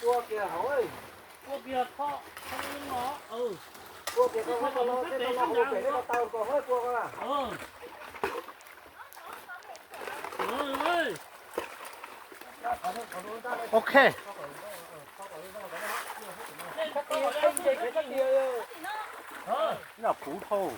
Ua kiag hauv, ua kiag tho, tho no, ua kiag tau no, tau no, tau no, tau no, tau no. Ok. Nyob puv thau.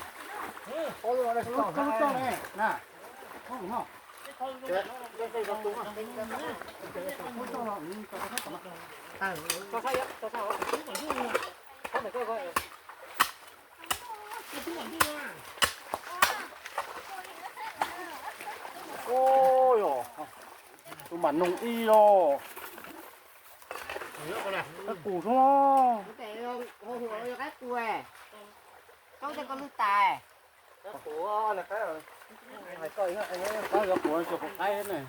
Ua yog tus mam noog ib los. Qaib qus xwb. Qaib qus, koj tej koj lwj tais. Qaib qus, cov qus qaib ne.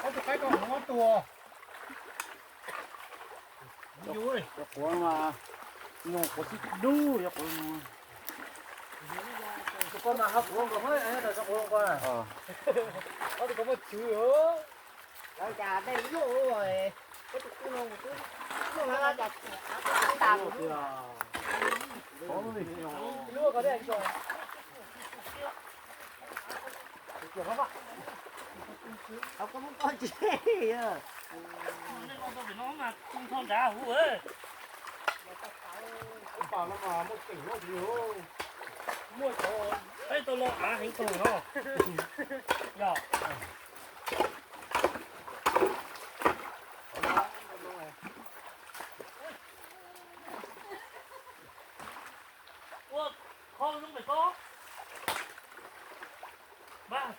Qaib qus qaib koj muab tua. Cov quav mas nyuag quav tib dub, cov quav no. Tus koj mas ho quav nkaus, ob tug koj muaj chwv. Lawv cas dej loj, koj tus kwj no mus twb loj na, cas tas mus. Lub ko dej. Koj muab koj tsis. Muaj cov peb tau lo av heev tag no. Yog. Ua, kho zoo pem ko. Mas.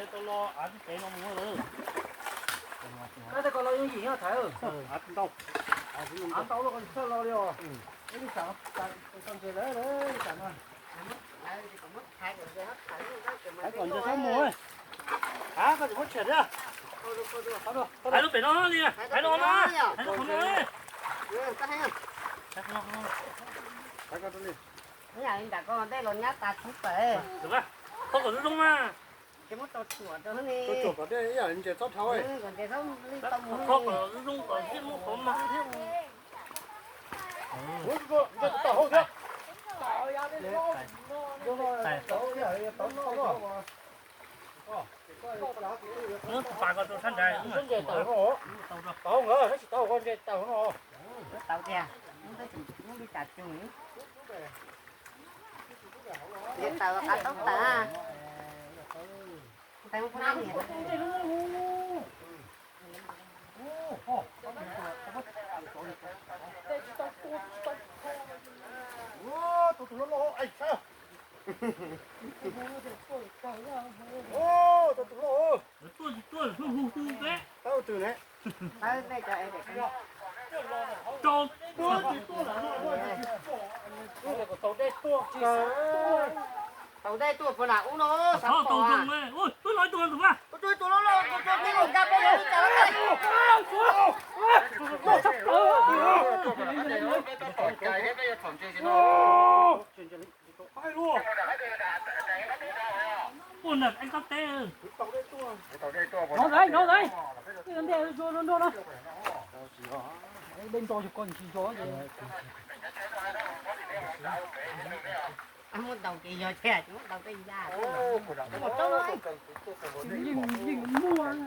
Tau lo av tib kev no mus lawm. Koj tej ko lo yooj yim nyob Thaiv. Av ntau, av ntau los koj tsis txawj lo li os. Ib li tsam txog ntseg lawm li tsam no. Thaiv kom ntseg txhob mus. Av koj tsis muab tshem thiab. Thaiv lub pem no li, thaiv no na, thaiv qhov no. Thaiv ko li. Ib yam li ntawm ko dej los nyab tas txhub pem. Thov kom zoo zoo na. Tsuam kom dej ib yam li ntses txhob dhau. Thov kom zoo zoo kom thiaj muaj qhov mag thiab. Ntses tau hauv thiab. Ntses tau no. Tau tiag, ntses tau tiag. Ntses tawm qab taub tawm. Tus tus loj loj, tus tus loj. Tuaj tsis tuaj hu hu peb. Tau twg ne? Tau dej tuaj puas lam ub no. Tau tau zoo, ua twb lov ib tug ntawm mas. Ua tus loj loj, tus tus loj loj, tus tus loj loj. Ua nram ev koj teb. Nov ntawd, nov ntawd. Nrog no. Dej nto yog koj tsis yog. Muab ntaus ces yog thiab, muab ntaus tej ya. Yeej, yeej muaj.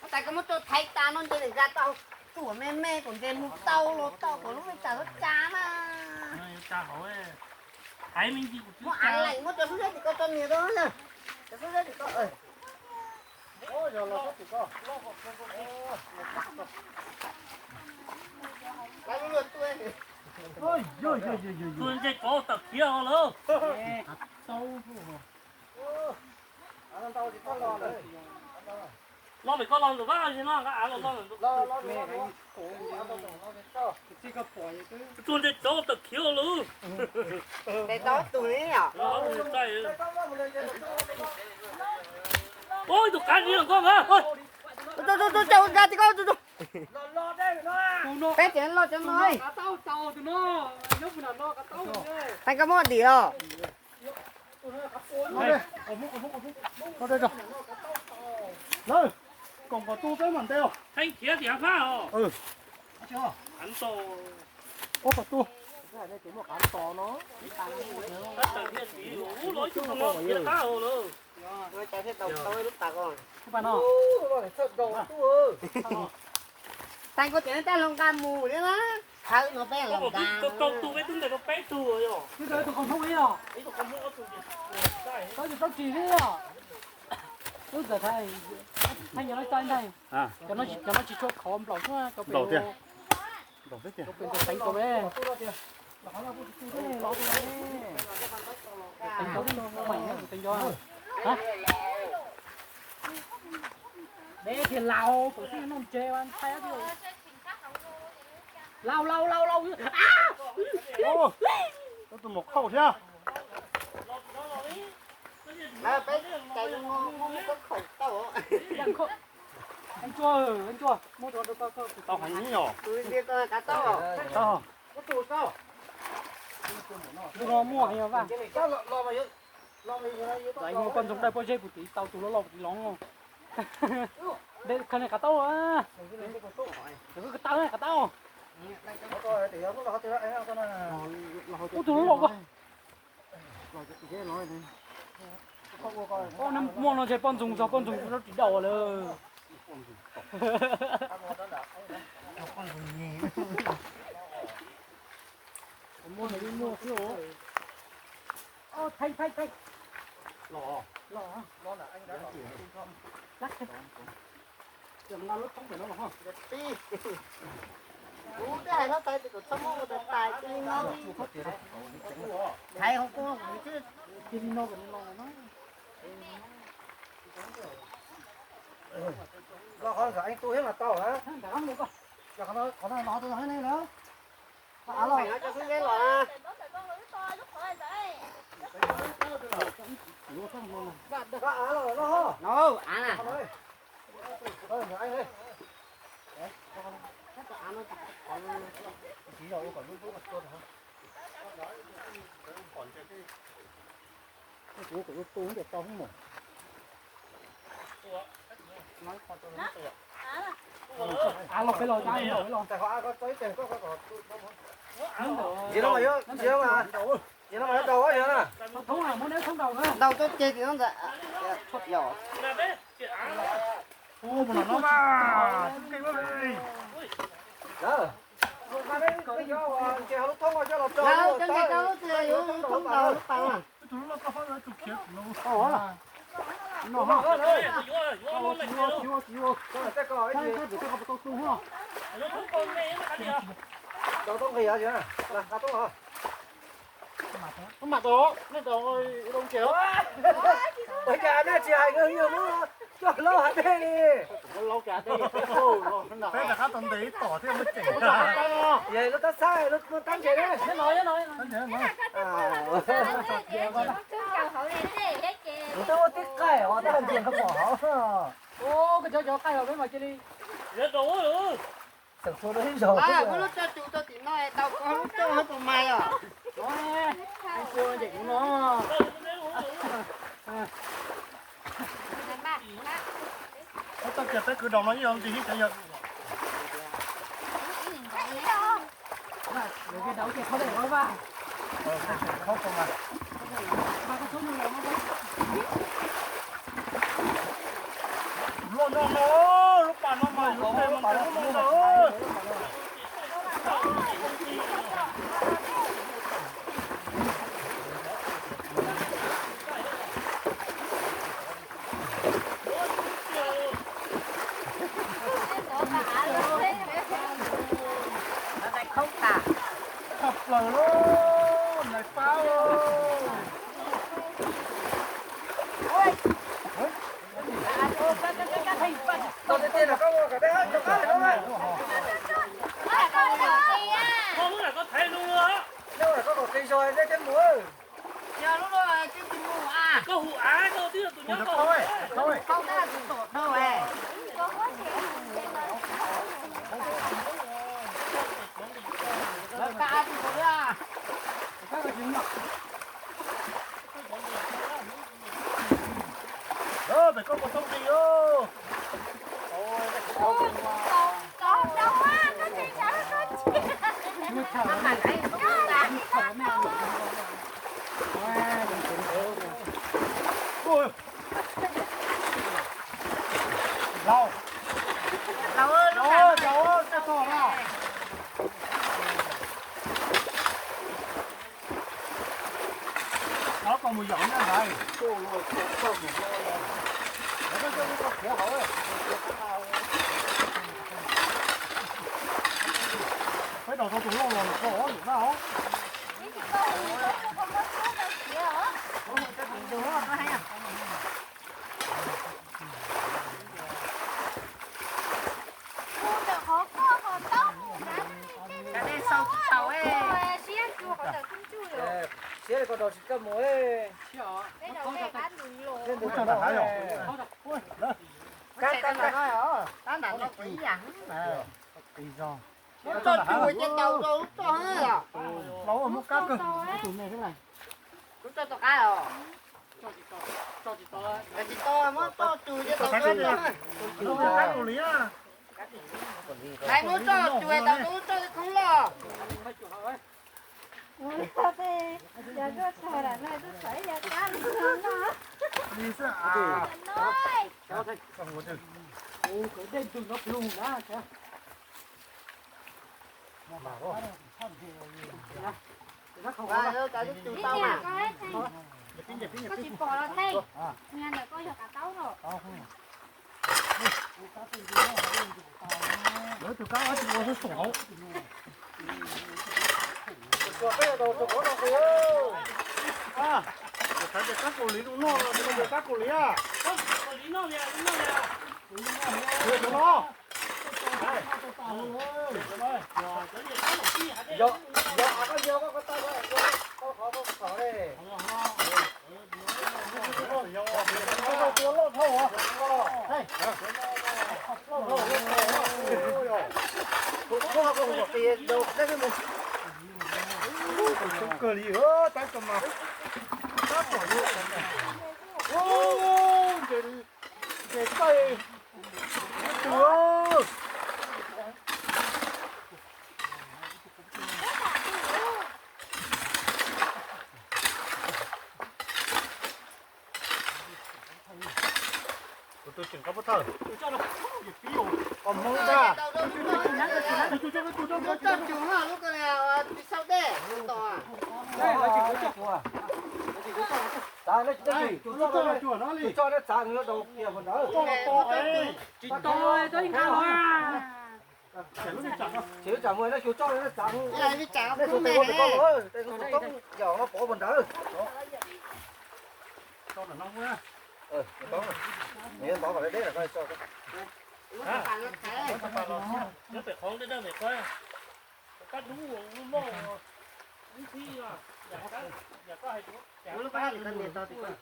Ua cas koj muab tuaj thaiv tas no ntshe nws nkag tau. Tsuam me me kom ntshe mus tau los tau kom lub me cas txhob tsa na. Muab av lees muab cov xub zeb tim ko tso nias rau na. Cov xub zeb tim ko. Tua ntsej tsov tawm khiav lawm. Los pem koj los ntawm vaj no, av los los ntawm. Tua ntsej tsov tawm khiav lawm. Tes tau tus li yom. Txaij. Tus qav ni nkauj mas. Tus, tus, tus, tus, tus, tus, tus. Peb tias los cov no. Tag koj muab dim os. Lawv, koom kom tu peb mam ntes os. Theej khiav tias faj os. Pob tau tu. Tag koj tias nej tab hluas nqa mus thiab na. Thawv no peb hluas nqa. Tau tu peb twb ntes tau peb tug os. Ib tug qhov Hmoob ib os. Tau tsis tau tsis li os. Wb txawm thaij, thaij nyuag lab caij ntag. Cov no tsis tshua khov nplaum xwb, cov pem, cov pem teev tau le. Deb tiag, laus, tus xib noj ntse ua ntxhais. Laus, laus, laus, laus. Tus mus khaum thiab. Ntsuag, ntsuag, muab rau koj, koj tau heev os. Tus no muaj heev os vaj. Poj ntxoog dawj pob zeb puv tid tau tus loj loj puv tid los. Kha ne qav taub, qav taub. Ub, tus loj loj. Ub, muaj no ntshe poj ntxoog txog poj ntxoog rau tsis daus lawm. Muaj no yeej muaj xwb os. Los, los. Kuv twb hais lub tais tias kom txhob muab ua tais tais li no. Thaiv hauv kua xwb. Los qhov nkawd eej tu thiab mas tau na. Qhov no los qhov twg los thiab ne lawm. Av los. Av los peb los, av los peb los. Ntaus cov ceg tim no ntag. Mus no mas. Lawv, cov ceg cov lub thoob yuav thoob ntaus lub pas. Ub, mam tau, nej tau loo ces. Ua cas nej tsis hais nkawd yog muab coj los hais dej li. Peb rov qab tau ntes ib tom thiaj muaj ceem. Yog lub tab xab lub tab ntseg ne. Kuv twb ua tib qaij os, tab ntiag pom hauv. Koj cov cov qaij os peb mas cia li. Txawm tua rau ib zaug. Kuv lub tso tus tau tim no tau koj lub tso hauv tus mais os. Kuv no. Tau tias peb kwv daus no ib yam nti ib cov yawg. Loj no no, lub pas no mas yuav ntes mas ntes lub no ntag. Tshaj plaws lauj, nais pab lauj. Pem koj puas tau nqis os? Lau, lau, lau, lau, lau, lau. Lau kom mus yaum nyob ntawd. Peb daus tau tus loj los koj ob yam na os. Siab li koj daus tsis txawj mus. Tab nram no, tab nram no kuv ib yam. Muab tso cus ces tau rau lub toj. Los muab kab kawg. Lub toj tau qab os. Tsis tau, muab tso cus ces tau rau lub toj. Muab tso cus tau rau lub toj khoob loj. Koj tsis pom los Theej, ntawm koj yog kav taub no. Lawv tus kab tsis ua xwb saum hauv. Kab Kaus Lim lub noj no, kab Kaus Lim a. Kawg li, tab kawg mas. Tab tom, nce taij, tus. Kuv tus tseem qab pub thawj. Qos Hmoob ntag. Txav, tus tso nej txav nws daus kiag puag ntawd. Tsis tau, tau ib nqa los. Tsis tsam muag no xyov tso nej txav, nej xyov tes ua tes koj los, tej tus toob yog no pov puag ntawd. Nws yuav ntov kom deb deb los koj tso.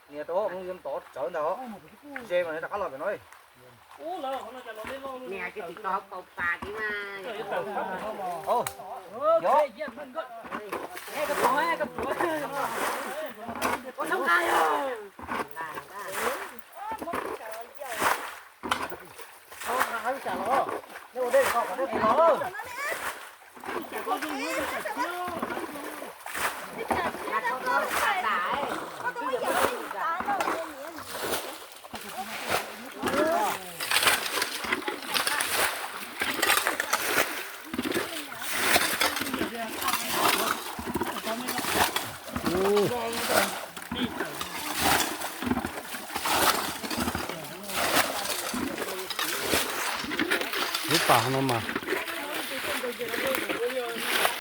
Nias rau, yuav ntov tsawv ntag os. Ze mas nws rov qab los pem no. Lub pas no mas